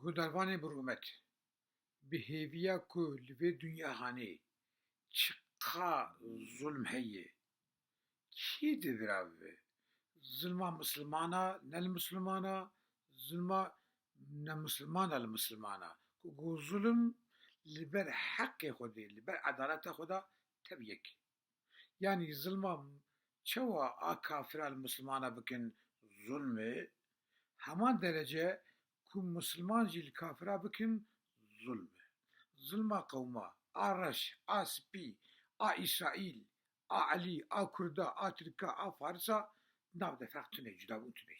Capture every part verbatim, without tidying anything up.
Guhdarvanê bi rûmet, bi hêviya ku li vê dinya hanê çiqa zulm heye, kî di vira bibe? Zilma misilmana, ne li misilmana, zilma ne misilmana li misilmana. Ku go zulm li ber heqê Xwedê, li ber edaleta Xweda tev yek. Yanî zilma çawa a kafira li misilmana bikin zulm e, heman derece ku misilman jî li kafira bikin zulm e. Zilma qewma, a reş, a spî, a Îsraîl, a Elî, a Kurda, a Tirka, a Farisa nav de ferq tune, cudabûn tune.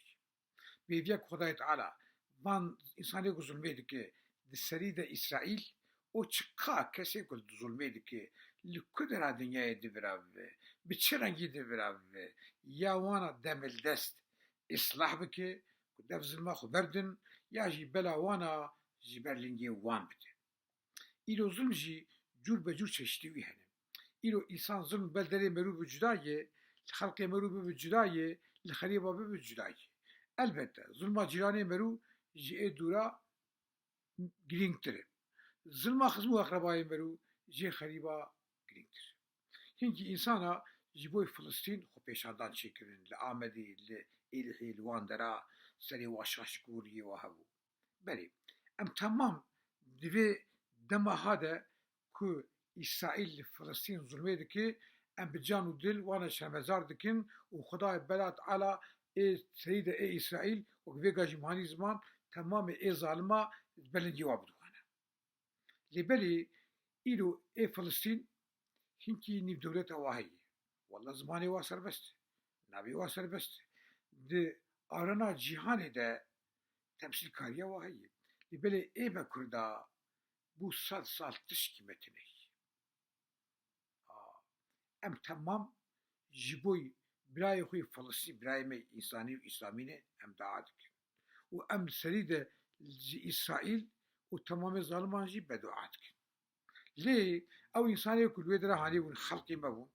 Bêviya ku Xwedayê Teala van însanê ku zulmê dike di serî de Îsraîl û çiqa kesê ku zulmê dike, li ku dera dinyayê di vira bibe, bi çi rengî di vira bibe, ya wana demildest îslah bike ku dev zilma xwe berdin, ya jî bela wana ji ber lingê wan bide. Îro zilm jî cûr be cûr çeşitî wî hene. Îro însan zilm ber derê merû bi cuda ye, li xelqê merû bibe cuda ye, li xerîba bibe cuda ye. Elbette, zilma cîranê merû ji ê dûra girîngtir e. Zilma xizm û eqrebayê merû ji ê xerîba girîngtir e. Hinkî însana ji bo Filistîn xwepêşandan çêkirin, li Amedê, li Êlihê, li wan dera serê wa şaş kûriyê wa hebû. Belê, em temam di vê dema ha de ku Îsraîl li Filistîn zulmê dike, em bi can û dil wana şermezar dikin û Xwedayê Bela Teala ê serî de ê Îsraîl wek vêga jî hanî ziman temamê ê zalima belingê wa bidixwane. Lê belê îro ê Filistîn hinkî nîvdewleta wa heye. Walla zimanê wa serbest e. Navê wa serbest e. Di arena cîhanê de temsîlkariya wa heye. Lê belê ê me Kurda bû sed sal tişkî me tune ye. Ha, em temam ji bo birayê xwe yê Filistîn, birayê me însanî û îslamî ne, em dua dikin. Û em serî de ji Îsraîl û temamê zaliman jî bedua dikin. Lê ew însanê ku li wê dera hanî bûn, xelkê me bûn.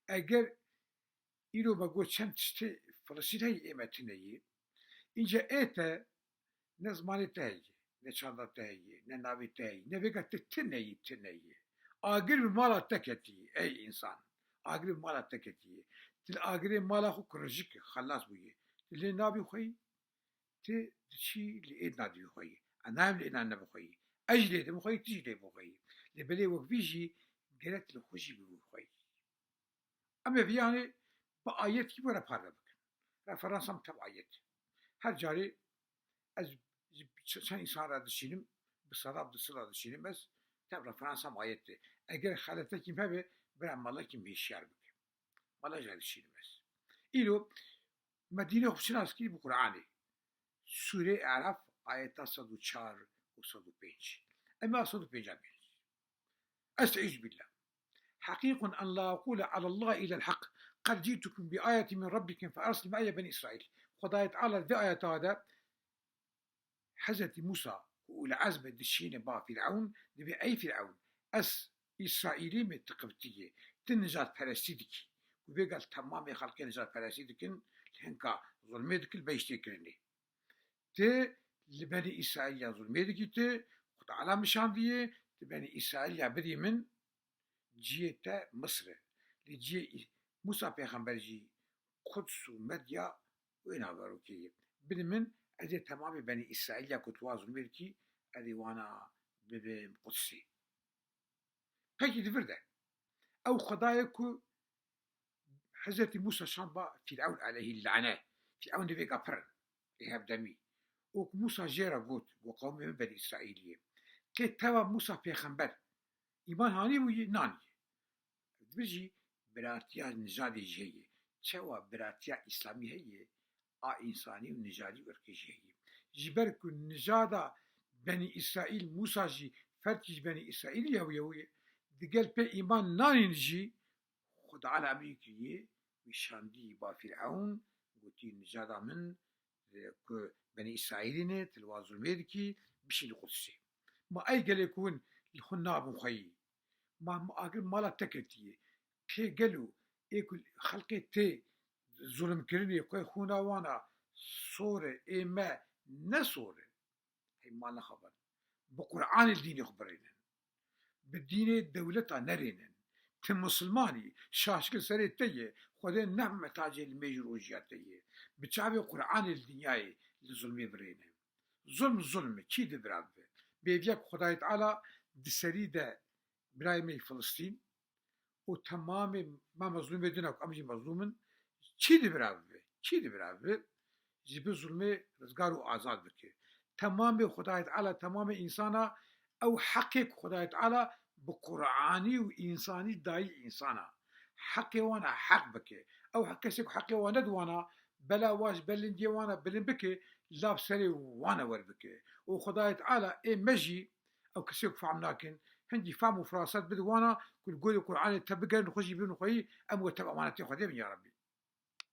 Eger îro me got çend tiştê Filistîn heye, ê me tune ye. Înca ê te ne zimanê te heye, ne çanda te heye, ne navê te heye, ne vêga te tune ye, tune ye. Agir bi mala te ketiye, ey însan. Agir bi mala te ketiye. Tu li agirê mala xwe kurijik e, xelas bûye. Tu lê nabî xwe yî, tu diçî li êdna dibî xwe yî. Ez nayêm li êdna nebixwe yî. Ez jî lê dibim xwe yî, tu jî lê bixwe yî. Lê belê wek vî jî gerek li xwe jî bibî xwe yî. Em ê viyanê bi ayetî were parve bikin. Referansa min tev ayet. Her carê ez ji ç-, çend însan re dişînim, bi sedab di sila dişînim ez, tev referansa min ayet e. Eger xeletekî hebe, bira melekî min hişyar bike. Mala jî dişînim ez. Îro me dînê xwe şinas kirî bi Qur'anê. Sûrê Eraf ayeta sed û çar û sed û pênc. Em a sed û pênc a bêjin. Estaizu billah. Heqîqun en la aqule alallahi illa el-haq. Qed cîtukum bi ayetin min rabbikum fe ersil me'iye beni İsrail. Xwedayê Teala vê ayeta de Hezretî Musa ku ulî ezm e dişîne ba Fîrewn, dibê ey Fîrewn, ez Îsraîlî me, tu qibtî yî, tu nijadperestî dikî. Ku vêga li temamê xelkê nijadperestî dikin, li hinka zulmê dikin, li behiştê kirinê. Tu li Benî Îsraîliya zulmê dikî tu, Xwedê Teala min şandiye, tu Benî Îsraîliya bidî min, cihê te Misir e. Lê cihê Î-, Musa pêxember jî Quds û Medya wê naverokê ye. Bidî min, ez ê temamê Benî Îsraîliya ku tu wa zulmê dikî, ez ê wana bibim Qudsê. Pekî di vir de. Ew Xwedayê ku Hezretî Musa şand ba Fîrewn aleyhî lane. Fîrewn di vêga pir in. Ê hevdemî. Û ku Musa jê re got, got, qewmê min Benî Îsraîlî ye. Kê teva Musa pêxember îman hanî bûyî, nanî. Di vir jî biratiya nijadê jî heye. Çawa biratiya îslamî heye, a însanî û nijadî û irqî jî heye. Ji ber ku nijada Benî Îsraîl, Musa jî ferdkî ji Benî Îsraîlî ya wî ye, digel pê îman nanîn jî, Xwedê Teala emrî kiriye, wî şandî ba Fîrewn, gotî, nijada min, e, ku Benî Îsraîlî ne, tu li wan zulmê dikî, bişî li Qudsê. Ma ey gelê ku hûn li xwe nabin xweyî. Ma, ma agir mala te ketiye. Kê gelo ê ku xelkê tê zulmkirinê, xwe xûna wana sor e, ê me ne sor e. Mal nexabin. Bi Qur'anê li dînê xwe birênin. Bi dînê dewleta nerênin. Ti misilmanî, şaşik li serê te ye, Xwedê ne mihtacê li mêj û rojiya te ye. Bi çavê Qur'anê li dinyayê li zulmê birêne. Zulm zulm e, çi dibira bibe. Bêviya ku Xwedayê Teala di serî de birayê me yê Filistîn û temamê me mezlûmê din ku em jî mezlûm in, çi dibira bibe, çi dibira bibe, ji bi zulmê rizgar û azad bike. Temamê Xwedayê Teala, temamê însana, ew heqê ku Xwedayê Teala bi Qur'anî û însanî dayî însana. Heqê wan e heq bike. Ew he-, kesê ku heqê wan ne di wana, bela wa ji ber lingê wana bilind bike, lav serê wana wer bike. Û Xwedayê Teala ê me jî, ew kesê ku fehm nakin, hindî fehm û firaset bide wana, ku li gorî Qur'anê te bigerin, xwe jî bibin xweyî, em we tev emanetê Xwedê bin ya Rebbî.